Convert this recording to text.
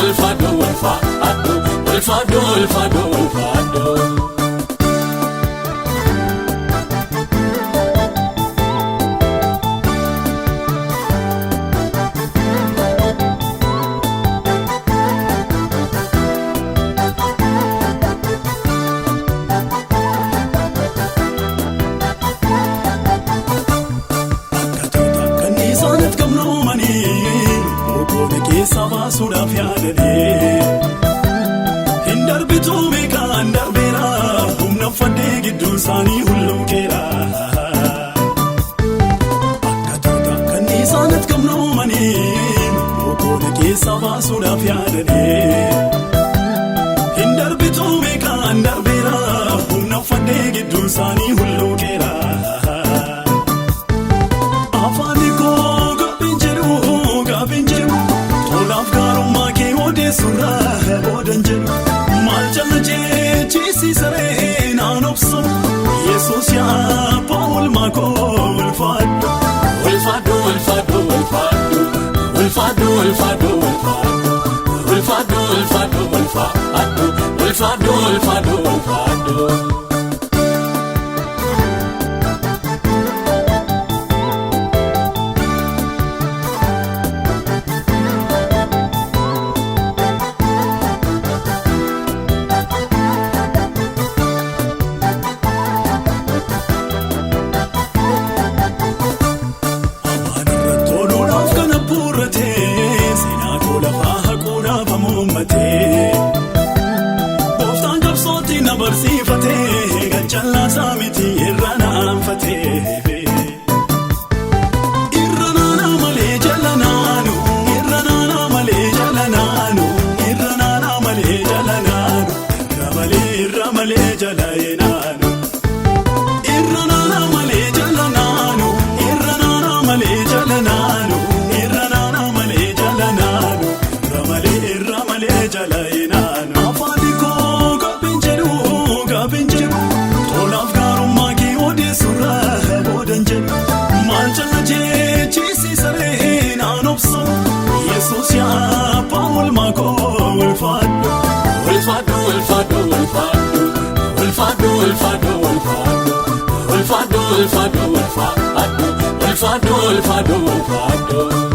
ulfaadhu ulfaadhu ulfaadhu ulfaadhu ulfaadhu. Suudhaaf yaadadee hin darbituu beekaan darbeera humna uffadhee gidduu isaanii hulluuqeera. Akka tuuta kanniisaanitti gamnoomanii boqoota keessa baasuudhaaf yaadadee hin darbituu beekaan darbeera humna uffadhee gidduu isaanii hulluuqeera. Afaan koo gaaffiin jedhu gaaffiin jedhu. Tolaaf gaarummaa kee odeessuurraa boodan jedhu maal jala jeechisiisaree naan obsu Yesuus yaa abbaa oolmaa koo ulfaadhu. Ulfaadhu ulfaadhu ulfaadhu ulfaadhu ulfaadhu ulfaadhu ulfaadhu ulfaadhu ulfaadhu ulfaadhu ulfaadhu. Gooftaan qabsootti na barsiifatee gachalaa saamiti irra naanfatee. Irra naanaa malee jala naanu irra naanaa malee jala naanu irra naanaa malee jala naanu irra malee irra malee jala naanu. Irra naanaa malee jala naanu irra naanaa malee jala naanu irra naanaa malee jala naanu irra malee irra malee jala naanu. Afaan koo gaaffiin jedhu gaaffiin jedhu tolaaf gaarummaa kee odeessuurraa boodan jedhu maal jala jeechisiisaree naan obsu Yesuus yaa abbaa oolmaa koo ulfaadhu. Ulfaadhu ulfaadhu ulfaadhu ulfaadhu ulfaadhu ulfaadhu ulfaadhu ulfaadhu ulfaadhu ulfaadhu ulfaadhu ulfaadhu.